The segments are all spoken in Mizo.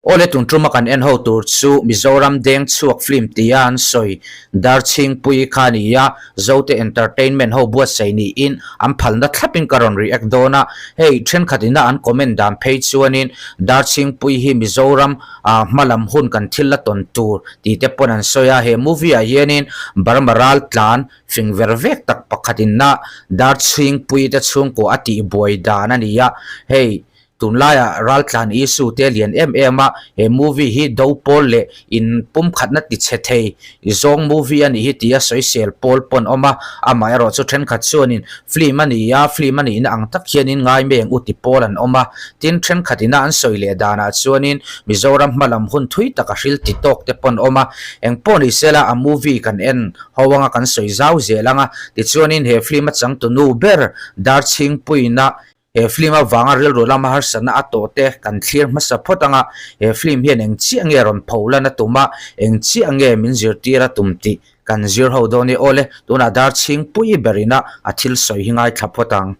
Awle tun tuma kan en ho tur chu Mizoram deng chhuak film tia an sawi Darchhingpuii kha a ni a, Zote Entertainment ho buatsaih niin an phalna thlapin ka rawn react dawn a, hei thenkhat ina an comment dan phei chuanin Darchhingpuii hi Mizoram ah hmalam hun kan thil la tawn tur tih te pawn an sawi a, he movie ah hianin Burma ral tlan fing ver vek tak pakhat inna Darchhingpuii te chhungkua a tihbuai dan a ni a, hei Tunlaiah raltlan issue te a lian em em a, he movie hi do pawl leh in pumkhatna ti chhe thei zawng movie a nih hi tia sawisel pawl pawn awm a, amaherawh chu thenkhat chuanin film a ni a, film a nihna ang tak hianin ngai mai ang u ti pawl an awm a, tin thenkhat ina an sawi leh danah chuanin Mizoram hmalam hun thui tak a hril ti tawk te pawn awm a, engpawh ni sela a movie kan en ho anga kan sawi zau zel ang a, tichuanin he film a changtunu ber Darchhingpuiina He film avanga rilru lama harsatna a tawh te kan thlir hmasa phawt anga, he film hian eng chiah nge rawn pho lan a tum a, eng chiah nge min zirtir a tum tih kan zir ho dawn i. Awle, tunah Darchhingpuii berina a thil sawi hi ngaithla phawt ang.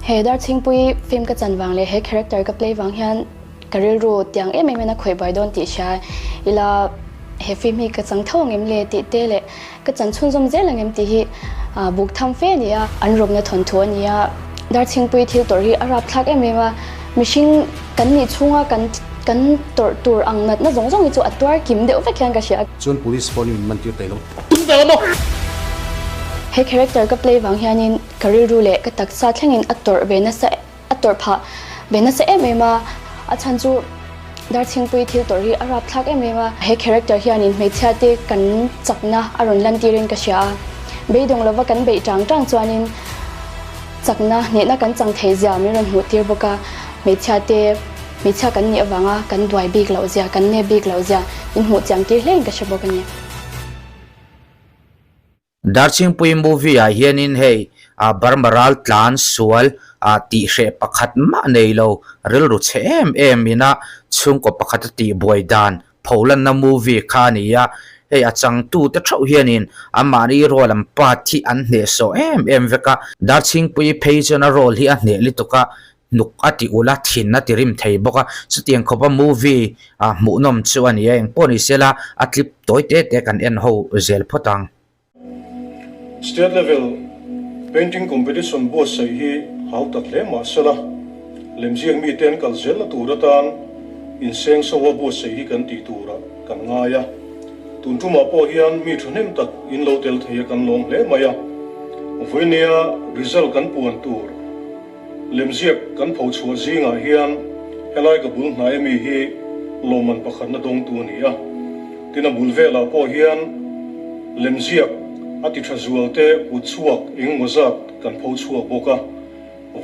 He Darchhingpuii film ka chan vang leh he character ka play vang hian ka rilru tiang em em in a khawih buai dawn tih hria ila he film hi ka chang tho ang em le tih te leh Ka chan chhunzawm zel ang em tih hi buk tham fe a ni a, an rawmna thawnthu a ni a, Darchhingpui thil tawrh hi a rapthlak em em a, mihring kan nih chhunga kan kan tawrh tur ang natna zawng zawng hi chu a tuar kim deuh vek hian ka hria. Chuan police phone in min man tir thei lo tum ve la maw? He character ka play vang hianin ka rilru leh ka taksa thlengin a tawrh ve nasa A tawrh phah ve nasa em em a, a chhan chu Darchhingpui thil tawrh hi a rapthlak em em a. He character hianin hmeichhia te kan chakna a rawn lantirin ka hria a, beidawng lova kan beih tang tang chuanin chakna hnehna kan chang thei zia min rawn hmuh tir bawk a, hmeichhia te hmeichhia kan nih avanga kan duai bik loh zia, kan nep bik loh zia min hmuh chiang tir hlein ka hre bawk a ni. Darchhingpui movie ah hianin hei ah Burma ral tlan sual ah tih hreh pakhat mah nei lo rilru chhe em em ina chhungkaw pakhat a tih buai dan pholanna movie kha a ni a, hei a changtu te theuh hianin anmahni role an part hi an hnehsawh em em vek a, Darchhingpui phei chuan a role hi a hneh lutuk a, hnuk a ti ulh a, thin a ti rim thei bawk a, chutiang khawpa movie ah hmuhnawm chu a ni a, engpawh ni sela a clip tawi te te kan en ho zel phawt ang. State level painting competition buatsaih hi hau tak hle mah sela, lemziak mite an kal zelna tur atan insengso a buatsaih hi kan tih turah kan ngai a. Tun tumah pawh hian mi thahnem tak in lo tel thei a kan lawm hle mai a, vawinia result kan puan tur Lemziak kan pho chhuah zingah hian helai ka bul hnai ami hi lawmman pakhatna dawngtu a ni a. Tin a bul velah pawh hian lemziak a ti tha zualte kut chhuak engemaw zat kan pho chhuak bawk a.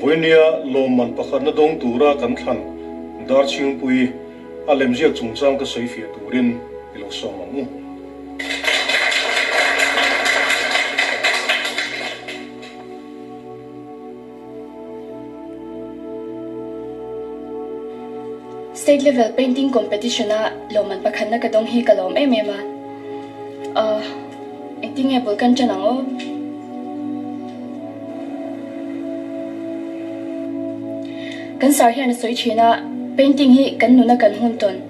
Vawinia lawmman pakhatna dawng tura kan thlan Darchhingpui a lemziak chungchang ka sawi fiah turin i lo sawm ang u. State level painting competition a lawmman pakhatna ka dawng hi ka lawm em em a. Ahh engtin nge bul kan ṭan ang aw? Kan sar hian a sawi ṭhin a, painting hi kan nuna kan hun tawn,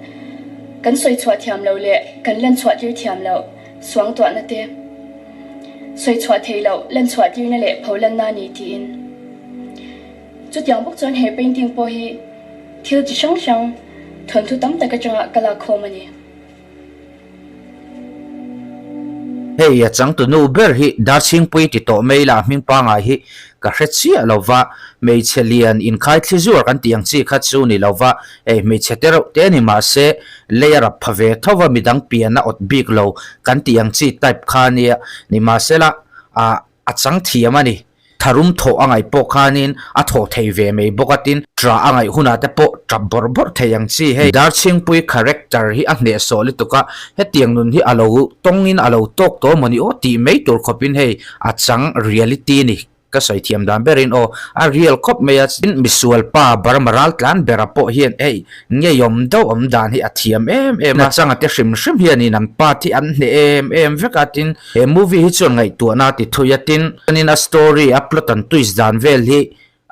kan sawi chhuah thiam loh leh kan lan chhuah tir thiam loh suangtuahna te, Sawi chhuah theih loh, lan chhuah tirna leh pho lanna a ni tiin. Chutiang bawk chuan he painting pawh hi thil chi hrang hrang thawnthu tam tak atanga ka lak khawm a ni. Hei a changtunu ber hi Darchhingpui ti tawh mai la hming pangai hi ka hre chiah lo va, hmeichhe lian inkhai thli zuar kan tih ang chi kha chu ni lo va, hei hmeichhe te reuh te ni mahse lei a rap pha ve tho va midang pian a awt bik lo kan tih ang chi type kha nia nimahsela ah a chang thiam a ni. Tharum thawh a ngaih pawh khanin a thawh thei ve mai bawk a tin ṭah a ngaih hunah te pawh ṭap bawrh bawrh thei ang chi hei. Darchhingpui character hi a hnehsawh lutuk a, hetiang nun hi a lo tawngin a lo tawk tawh mawni aw tih mai tur khawpin hei a chang reality ni. Ka sawi thiam dan berin aw, a real khawp mai a, tin misual pa Burma ral tlan bera pawh hian hei ngeiawm deuh awm dan hi a thiam em em a, changa te hrim hrim hianin an part hi an hneh em em vek a, tin he movie hi chuan ngaihtuahna a ti thui a, tin a story a plot an twist dan vel hi.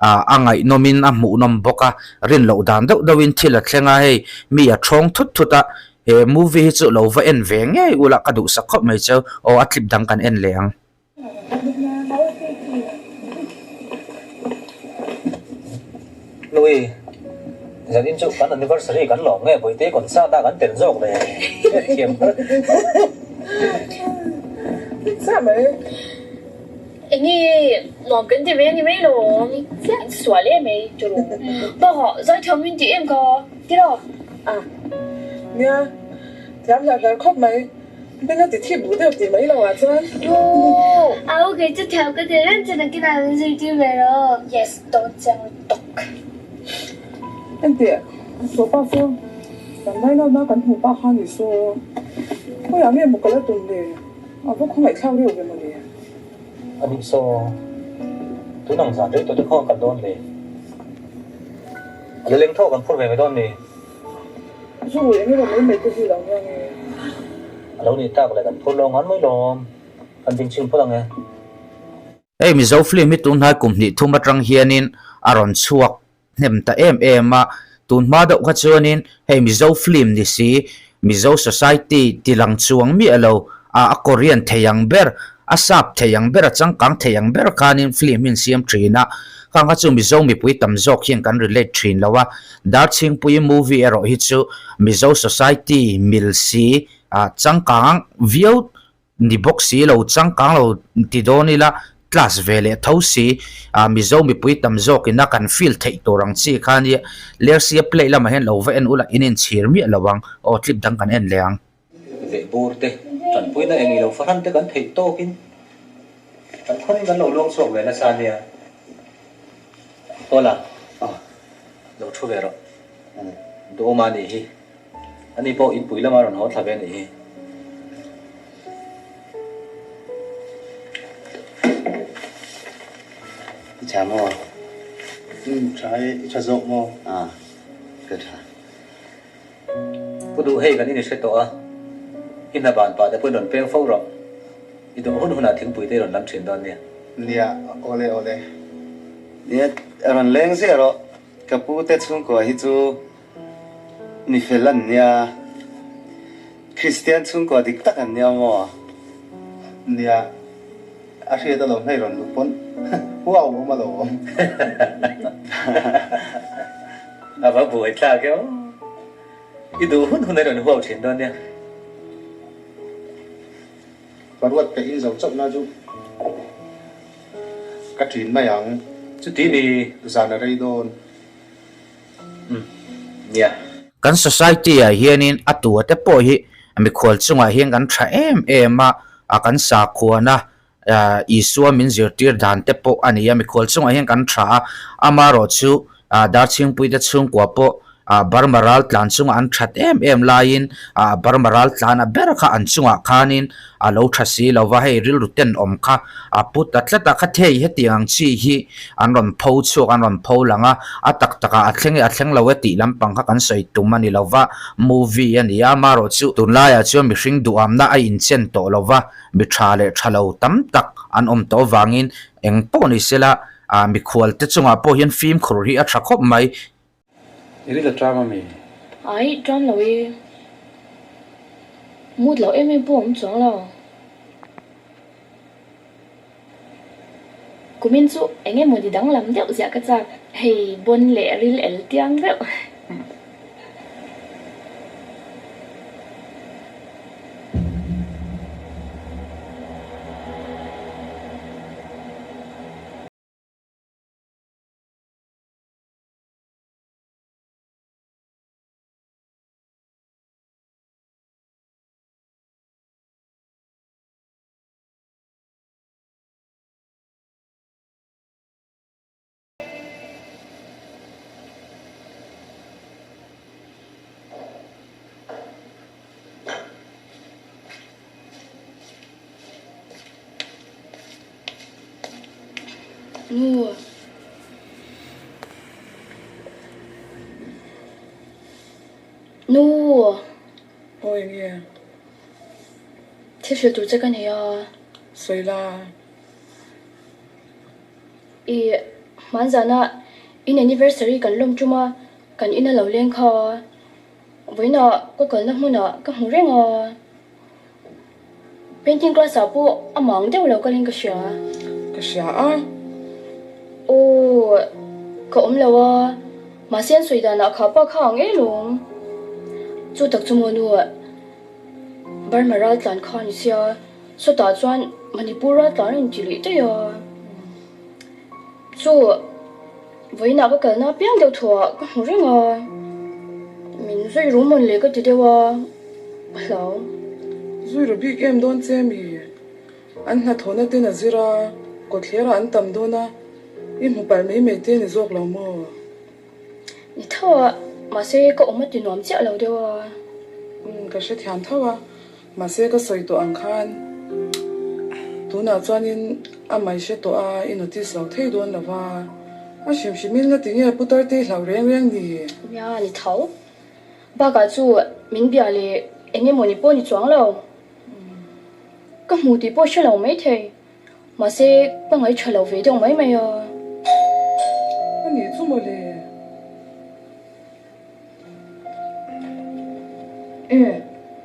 Ah a ngaihnawmin a hmuhnawm bawk a, rin loh dan deuh deuhin thil a thleng a, hei mi a thawng thut thut a, he movie hi chu lo va en ve ngei ula ka duhsak khawp mai cheu, aw a clip dang kan en leh ang. Louis, zanin chu kan anniversary kan lawm nge Bawihte concert ah kan tel zawk le hriatthiam har. Enge nuam kan ti ve a ni mai lo in sual em mai turu bakah zaithiam min tih em ka tiraw? A nia thiam hlar hlar khawp mai beng a ti thip duh deuh tih mai lo ah chuan. Duh! Au kei chu thiam ka ti reng che nakinah min zirtir ve rawh. Yes dawn chiang lutuk. Enteh sofa saw kan lainawna kan hmuh pah kha ni saw khawiah nge maw ka la tum le a va khawngaihthlak reuh ve mawle. A nih saw, tun ang zan rei tawh te khaw kal dawn le? A la leng tho kan phur ve mai dawn mi? Zu rui eng emaw mai mai te hi lo nia nge? A lo nih tak le kan phur lo ngan mai lawm, kan ding chhin phawt ang e. Hei Mizo film hi tunhnai kum hnih thum atang hianin a rawn chhuak hnem ta em em a, tun hma deuh kha chuanin hei Mizo film ni si, Mizo society ti lang chuang miah lo, a a Korean thei ang ber, a sap thei ang ber, a changkang thei ang ber khanin film hi an siam thin a, khang kha chu Mizo mipui tam zawk hian kan relate thin lo a, Darchhingpui movie erawh hi chu Mizo society mil si, a changkang viau Ni bawk si lo, changkang lo ti dawn ila class ve leh tho si, ah Mizo mipui tam zawkin a kan feel theih tur ang chi kha nia, Lersia play lamah hian lo va en ula in inchhir miah lo ang, aw clip dang kan en leh ang. Veh bur te, tanpuina eng ilo fahran te kan theih tawkin kan khawn in kan lo luang chhuak ve nasa nia. Paula, lo thu ve rawh. Duhawma a nih hi. Ani pawh inpui lama rawn haw thla ve a nih hi. I tha maw? Umm tha e, i tha zawk maw? Ah, ka tha. Pu duh hei kan in i hre tawh a, i hna ban pah te pawhin rawn peng fo rawh. I duh hun hunah thingpui te i rawn lam thin dawn nia. Nia, awle awle. Nia, rawn leng ziah rawh. Ka pu te chhungkua hi chu Mi fel an nia. Kristian chhungkua dik tak an nia maw? Nia, a hriat alawm hei rawn luh pawn huau awm alawm. A va buai thlak e aw. I duh hun hun a rawn huau thin dawn nia. Ka ruat peih in zo chauh na chu ka thin mai ang. Chuti ni zan a rei dawn. Umm nia. Kan society ah hianin a tua te pawh hi mikhual chungah hian kan tha em em a, a kan sakhuana Isua min zirtir dan te pawh a ni a, mikhual chungah hian kan tha a, amarawh chu Darchhingpui te chhungkua pawh Burma ral tlan chungah an that em em laiin Burma ral tlan a ber kha an chungah khanin a lo tha si lo va, hei rilru tenawm kha a pu ta tlat a, kha thei hetiang ang chi hi an rawn pho chhuak, an rawn pho lang a, a tak takah a thleng e a thleng lo e tih lampang kha kan sawi tum a ni lo va, movie a ni a, amarawh chu tunlaiah chuan mihring duhamna a inchen tawh lo va, mi tha leh tha lo tam tak an awm tawh avangin eng pawh ni sela mikhual te chungah pawh hian fimkhur hi a tha khawp mai. I ri la tram a mi? Aih, tram lo e. Mood loh em em pawh a awm chuang lo. Kumin chu eng emaw ni danglam deuh ziah ka chak. Hei bawn leh ril el tiang deuh. Nu. Nu. Aw eng nge? Thil hrilh tur che ka nei a. Sawi la. I. Hmanzana in anniversary kan lawm tum a, kan ina lo leng kha. Vawiinah ka kalna hmunah ka hmu reng a. Painting class ah pawh a mang deuh lo kalin ka hria. Ka hria a. Aw, ka awm lo a, mahse an sawi danah kha pa kha ang e lawm. Chu tak chu maw nu, Burma raltlan kha a ni sia, sawtah chuan Manipur raltlan a inti leh daih a. Chu vawiinah ka kalna apiang deuh thuah ka hmu reng a, min zui ru mawn le ka ti deuh a, ka hlau. Zui ru bik em dawn che mi? An hnathawhna ten a zir a, kawtthlerah an tam dawn a, i hmu palh mai mai te ni zawk lo maw? Ni tho a, mahse ka awm a ti nuam chiah lo deuh a. Umm ka hrethiam tho a, Mahse ka sawi tawh ang khan tunah chuanin a mai hre tawh a, i notice lo thei dawn lo va, a hrim hrimin la ti nge putar te i hlau reng reng ni? Nia, ni tho. Bakah chu min bia leh eng emaw ni pawh ni chuang lo. Ka hmu tih pawh hre lo maithei. Mahse ka ngaihṭha lo ve deuh mai mai a. A nih chu mawle. E,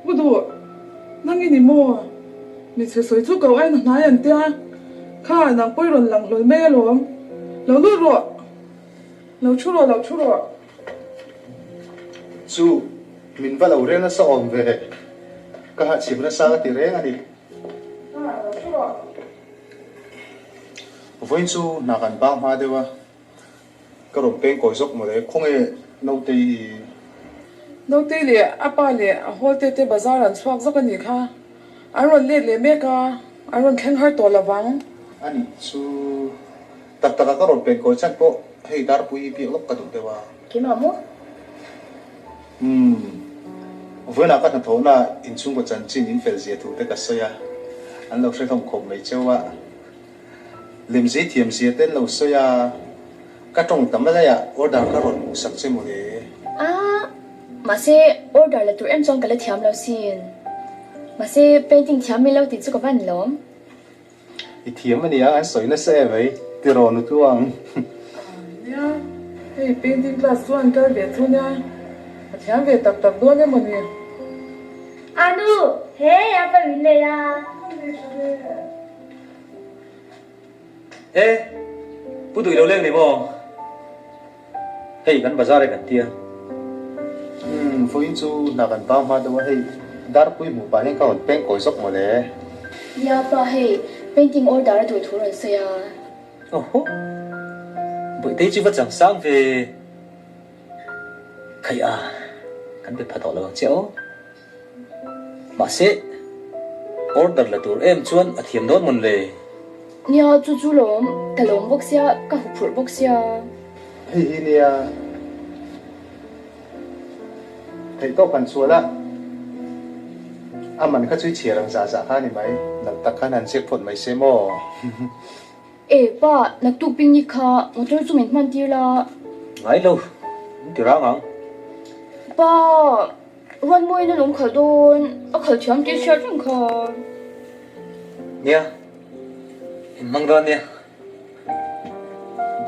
Pu Duh, nang i ni maw? Michhe sawi chu ko ain a hnai an tia, kha nang pawi rawn lang hlawl mai alawm. Lo lut rawh, lo thu rawh, lo thu rawh. Chu, min va lo reng nasa awm ve, ka hahchhim nasa ka ti reng a ni. Kha, lo thu rawh. Vawiin chu hna kan bang hma deuh a. Ka rawn peng kawi zawk mawle, khawnge Nautei i? Nautei leh a pa leh a hawlte te bazar an chhuak zawk a nih kha. An rawn let leh mek a, an rawn thleng har tawh lovang. A nih chu, tak taka ka rawn peng kawi chan pawh hei Darpui biak lawk ka duh deuh a. Keimah maw? Umm, vawiinah ka hnathawhna inchhungkaw chanchin in fel zia thu te ka sawi a, an lo hre hlawm khawp mai cheu a. Lemzei thiam zia te an lo sawi a, ka tawng tam laiah order ka rawn hmuh sak che mawle. A, mahse order la tur em chuan ka la thiam lo sin. Mahse painting thiam min lo tih chu ka van lawm. I thiam a nia, an sawi nasa em mai, tiraw nu tluang. Nia, hei painting class chu an kal ve chu nia, a thiam ve tak tak dawn emaw ni. Anu, hei a pa min nei a. E, Pu Duih lo leng ni maw? Hei kan bazar e kan tia. Umm, vawiin chu hna kan bang hma deuh a, hei Darpui hmuh pah hian ka rawn peng kawi zawk mawle. Nia pa hei painting order a duh thu rawn sawi a. Oho, Bawihtei chu va chang sang ve. Khaih a, kan be pha tawh lo ang che aw. Mahse, order la tur em chuan a thiam dawn mawn le? Nia, chu chu lawm, ka lawm bawk sia, ka huphurh bawk sia. Hei hi nia, theihtawp han chhuah la, a man kha chu i chhiar ang zah zah kha a ni mai, nalh tak khan han ziak phawt mai se maw? E pa, naktuk picnic kha motor chu min hman tir la. Ngai lo, min ti rang ang. Pa, Ruatmawiin a lawm khalh dawn, a khalh thiam tih hriat reng kha. Nia, in hmang dawn nia.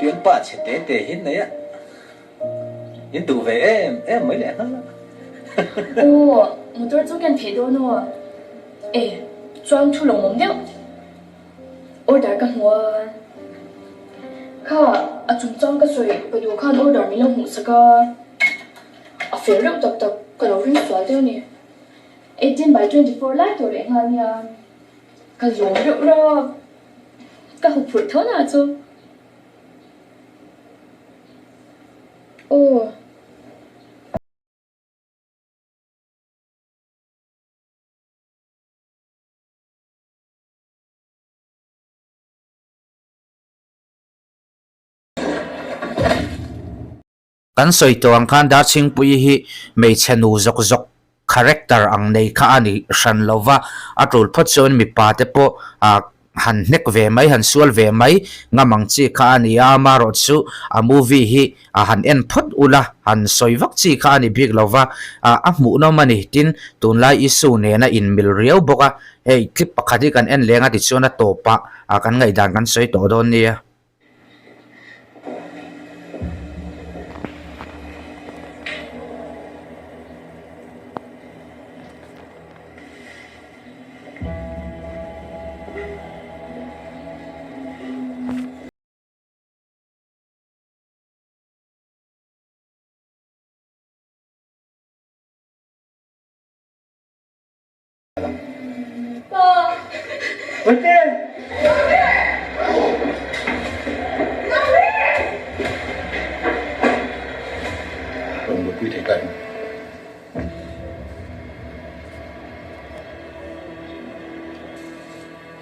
Bialpa chhe te te hi nei a, in duh ve em em mai leh nghal a. Aw, motor chu ken theih dawn aw. E, chuan thu lo mawm deuh. Order ka hmu a, kha a chungchang ka sawi pa duh khan order min lo hmuh sak a. A fel reuh tak tak ka lo ring sual deuh a ni. 18 by 24 lai tur leh nghal nia ka zawm reuh reuh a, ka huphurh tho na chu. Aw. Kan sawi tawh ang khan Darchhingpuii hi hmeichhe nu zawk zawk character ang nei kha a ni hran lo va, a tul phawt chuan mipa te pawh ah han hnek ve mai, han sual ve mai ngam ang chi kha a ni a, amaherawh chu a movie hi a han en phawt ula han sawi vak chi kha a ni bik lo va, ah a hmuhnawm a ni. Tin, tunlai issue nena inmil riau bawk a, hei clip pakhat hi kan en leng a tichuan a tawpah ah kan ngaihdan kan sawi tawh dawn nia.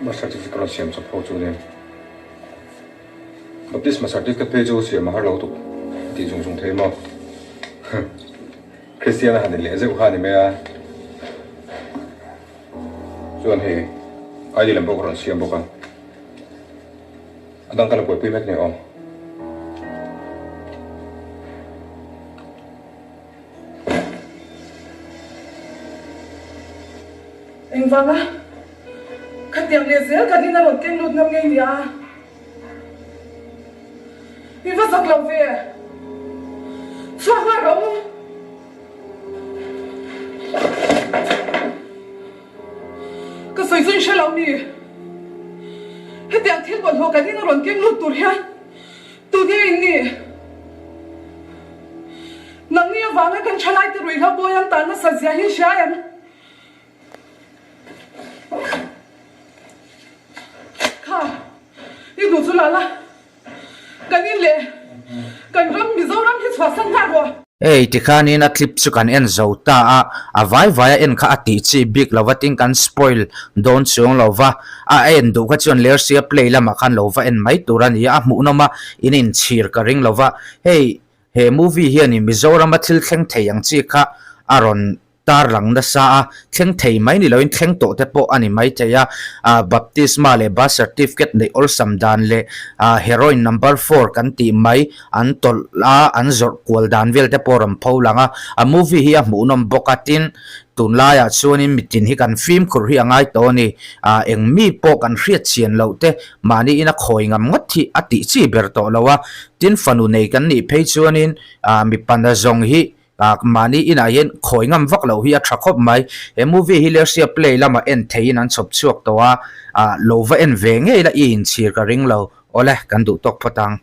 Birth certificate rawn siam chawp ho chu nia. Baptisma certificate phei chu siam a har lo tuk tih zung zung thei maw? Kristian a han in leh zeuh kha a ni mai a. Chuan hei ID lam pawh ka rawn siam bawk a. A dang ka la buaipui mek nia aw. Engvanga khatiang leh zel kan in a rawn keng lut ngam ngei nia. I va zak lo ve. Chhuak nghal rawh u. Ka sawi chu i hre lo mi? Hetiang thil bawlhhlawh kan in a rawn keng lut tur hian tunge in nih? Nangni avanga kan thalaite ruihhlo bawi an tan nasa zia hi i hria em? Kha, i duh chu la la, kan in leh kan ram Mizoram hi chhuahsan nghal rawh. Hei tikhanin a clip chu kan en zo ta a, a vai vai a en kha a tih chi bik lo va tin kan spoil dawn chuang lo va, a en duh kha chuan Lersia play lamah khan lo va en mai tur a ni a, a hmuhnawm a in inchhir ka ring lo va, hei he movie hianin Mizorama thil thleng thei ang chi kha a rawn tar lang nasa a, thleng thei mai ni loin thleng tawh te pawh a ni mai thei a, ah baptisma leh birth certificate neih awlsam dan leh ah heroin number four kan tih mai an tawlh a, an zawrh kual dan vel te pawh a rawn pho lang a, a movie hi a hmuhnawm bawk a, tin tunlaiah chuanin mitin hi kan fimkhur hi a ngai tawh a ni, ah eng mi pawh kan hriat chian loh te mahni ina khawi ngam ngawt hi a tih chi ber tawh lo a, tin fanu nei kan nih phei chuanin ah mipa nazawng hi Ah mahni inah hian khawi ngam vak loh hi a tha khawp mai. He movie hi Lersia play lamah en theihin an chhawp chhuak tawh a, ah lo va en ve ngei la i inchhir ka ring lo. Awle, kan duh tawk phawt ang.